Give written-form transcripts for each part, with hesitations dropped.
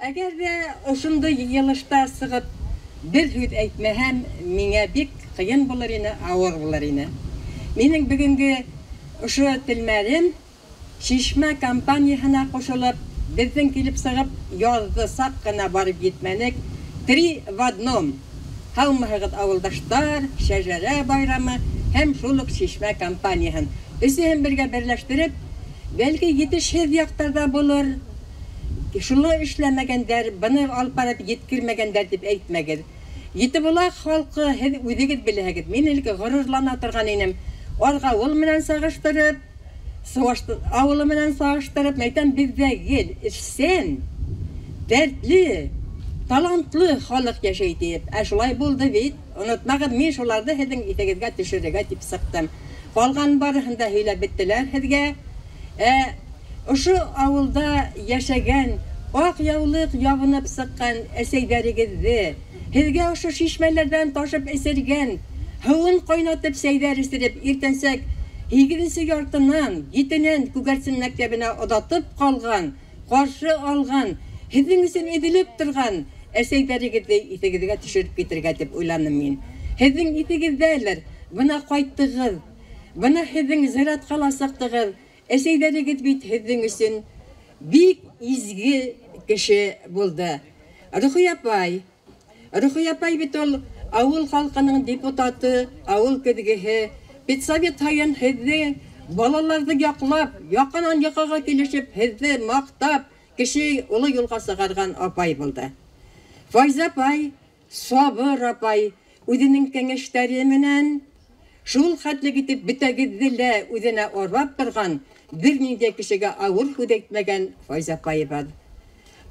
Әгәр ҙә ошондай йыйылышта сығып бер һүҙ әйтмәһәм, миңә бик ҡыйын булыр ине, ауыр булыр ине. Минең бөгөнгө ошо телмәрем Шишмә компанияһына ҡушылып, беҙҙең килеп сығып, яҙҙы саҡ ҡына барып етмәнек. Три в одном. Һаумыһығыҙ, ауылдаштар, Шәжәрә байрамы һәм шул уҡ Шишмә компанияһын. Өсөһөн бергә берләштереп, бәлки етешһеҙ яҡтарҙа булыр, шуны эшләмәгәндәр, быны алып барып еткермәгәндәр тип әйтмәгеҙ. Етебулаҡ халҡы, һеҙ үҙегеҙ беләһегеҙ, мин элек ғорурлана торған инем. Арғауыл менән сағыштырып, Сыуаш ауылы менән сағыштырып, әйтәм, беҙҙә гел эшсән, дәртле, талантлы халыҡ йәшәй тиеп. Ә шулай булды бит. Онотмағыҙ, мин шуларҙы һеҙҙең иҫегеҙгә төшөрөргә тип сыҡтым. Ҡалған барыһын да һөйләп бөттөләр һеҙгә. Ә ошо ауылда йәшәгән, аҡ яулыҡ ябынып сыҡҡан әсәйҙәрегеҙҙе, һеҙгә ошо шишмәләрҙән ташып эсергән, һыуын ҡайнатып сәйҙәр эсереп, иртәнсәк һигеҙенсе яртынан, 7-нән Күгәрсен мәктәбенә оҙатып ҡалған, ҡаршы алған, һеҙҙең өсөн өҙөлөп торған әсәйҙәрегеҙҙе иҫегеҙгә төшөрөп китергә тип уйланым мин. Һеҙҙең иҫегеҙҙәлер, бына ҡайттығыҙ, бына һеҙҙең зиратҡа ла сыҡтығыҙ. Әсәйҙәрегеҙ бит һеҙҙең өсөн бик изге кеше булды. Рухи апай, Рухи апай бит ул ауыл халҡының депутаты, ауыл көҙгөһө. Педсовет һайын һеҙҙе балаларҙы яҡлап, яҡынан яҡаға килешеп, һеҙҙе маҡтап, кеше оло юлға сығарған апай булды. Файза апай, сабыр апай, үҙенең кәңәштәре менән шул хәтлек итеп бөтәгеҙҙе лә үҙенә арбап торған, бер ниндәй кешегә ауыр һүҙ әйтмәгән Файза апайыбыҙ.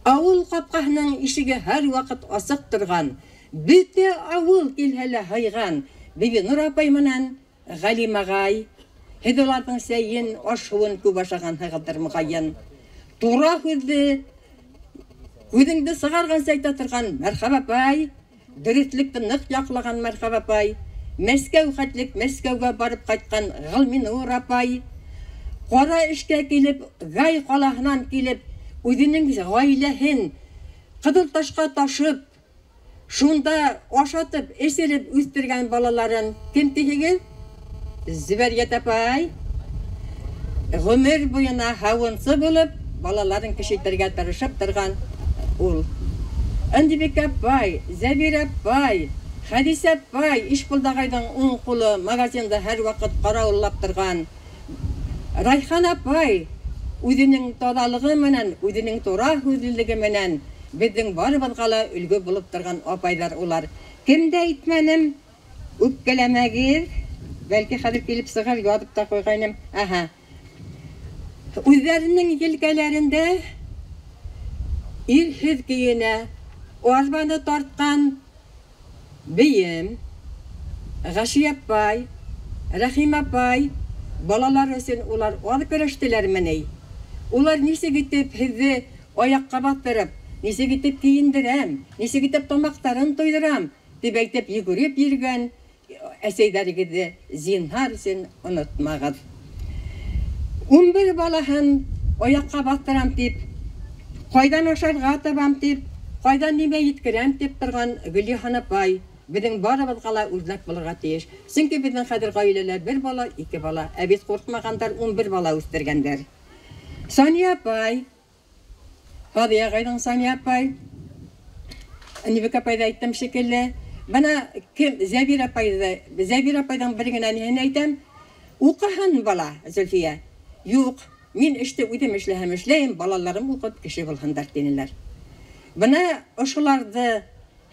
Ауыл ҡапҡаһының ишеге һәр ваҡыт асыҡ торған, бөтә ауыл килһә лә һыйған Бибинур апай менән Ғәлим ағай. Һеҙ уларҙың сәйен, аш-һыуын күп ашағанһығыҙҙыр моғайын. Тура һүҙҙе күҙеңде сығарғанса әйтә торған Мәрхәбә апай, дөрөҫлөктө ныҡ яҡлаған Мәрхәбә апай, Мәскәү хәтлек Мәскәүгә барып ҡайтҡан Ғилминур апай, ҡара эшкә килеп, Гай ҡалаһынан килеп, үҙенең ғаиләһен Ҡыҙыл ташҡа ташып, шунда ашатып, эсереп үҫтергән балаларын кем тиһегеҙ? Зөбәрйәт апай. Ғүмер буйына һауынсы булып, балаларын кеше итергә тырышып торған ул. Ындибикә апай, Зәбир апай, Хәдисә апай, Ишбулдағайҙың уң ҡулы, магазинда һәр ваҡыт ҡарауыллап торған. Райхан апай үҙенең таҙалығы менән, үҙенең тура һүҙлелеге менән беҙҙең барыбыҙға ла өлгө булып торған апайҙар улар. Кем дә әйтмәнем, үпкәләмәгеҙ, бәлки хәҙер килеп сығар, яҙып та ҡуйғайным. Аһа. Үҙҙәренең елкәләрендә ирһеҙ көйөнә арбаны тартҡан бейем, Ғәши апай, Рәхим апай, балалар өсөн улар аҙ көрәштеләрме ни? Улар нисек итеп һеҙҙе аяҡҡа баҫтырып, нисек итеп кейендерәм, нисек итеп тамаҡтарын туйҙырам, тип әйтеп йүгереп йөрөгән әсәйҙәрегеҙҙе зинһар өсөн онотмағыҙ. 11 балаһын аяҡҡа баҫтырам тип, ҡайҙан ашарға табам тип, ҡайҙан нимә еткерәм тип торған Гөлйыһан апай беҙҙең барыбыҙға ла үрнәк булырға тейеш. Сөнки беҙҙең хәҙер ғаиләлә бер бала, ике бала, ә бит ҡурҡмағандар 11 бала үҫтергәндәр. Сания апай, Һаҙи ағайҙың Сания апай, Нибек апай ҙа әйттем шикелле. Бына кем Зәбир апайҙы, Зәбир апайҙың бер генә ниһен әйтәм, уҡыһын бала, Зөлфиә. Юҡ, мин эште үҙем эшләһәм эшләйем, балаларым уҡып кеше булһындар тинеләр. Бына ошоларҙы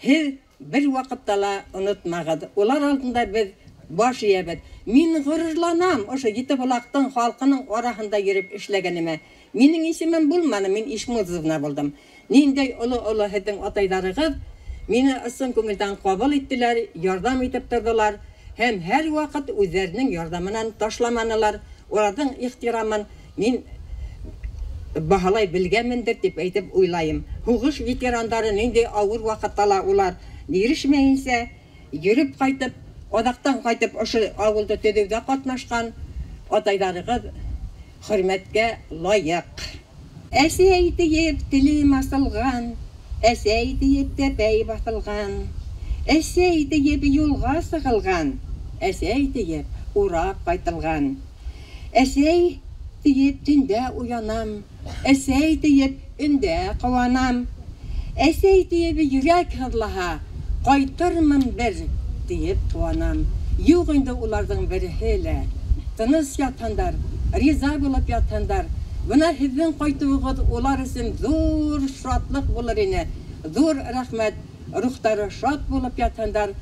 һеҙ бер ваҡытта ла онотмағыҙ. Улар алдында беҙ баш эйәбеҙ. Мин ғорурланам ошо Етебулаҡтың халҡының араһында йөрөп эшләгәнемә. Минең исемем булманы, мин Ишмурзовна булдым. Ниндәй оло-оло һеҙҙең атайҙарығыҙ мине ысын күңелдән ҡабул иттеләр, ярҙам итеп торҙолар һәм һәр ваҡыт үҙҙәренең ярҙамынан ташламанылар. Уларҙың ихтирамын мин баһалай белгәнмендер тип әйтеп уйлайым. Һуғыш ветерандары ниндәй ауыр ваҡытта ла улар ирешмәйенсә йөрөп ҡайтып, аҙаҡтан ҡайтып ошо ауылды төҙөүҙә ҡатнашҡан атайҙарығыҙ хөрмәткә лайыҡ. Әсәй тиеп телем асылған, Әсәй тиеп тәпәй баҫылған, әсәй тиеп юлға сығылған, әсәй тиеп урап ҡайтылған. Әсәй тиеп төндә уянам, әсәй тиеп өндә ҡыуанам. Әсәй тиеп йөрәк һыҙлаһа, ҡайтырмын бер тиеп ҡыуанам. Юҡ инде уларҙың береһе лә. Тыныс ятһындар, риза булып ятһындар. Бына һеҙҙең ҡайтыуығыҙ улар өсөн ҙур шатлыҡ булыр ине. Ҙур рәхмәт, рухтары шат булып ятһындар.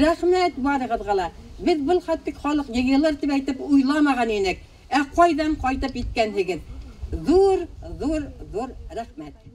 Рәхмәт барығыҙға ла. Беҙ был хәтлек халыҡ йыйылыр тип әйтеп уйламаған инек. Ә ҡайҙан ҡайтып еткәнһегеҙ? Ҙур, ҙур, ҙур рәхмәт.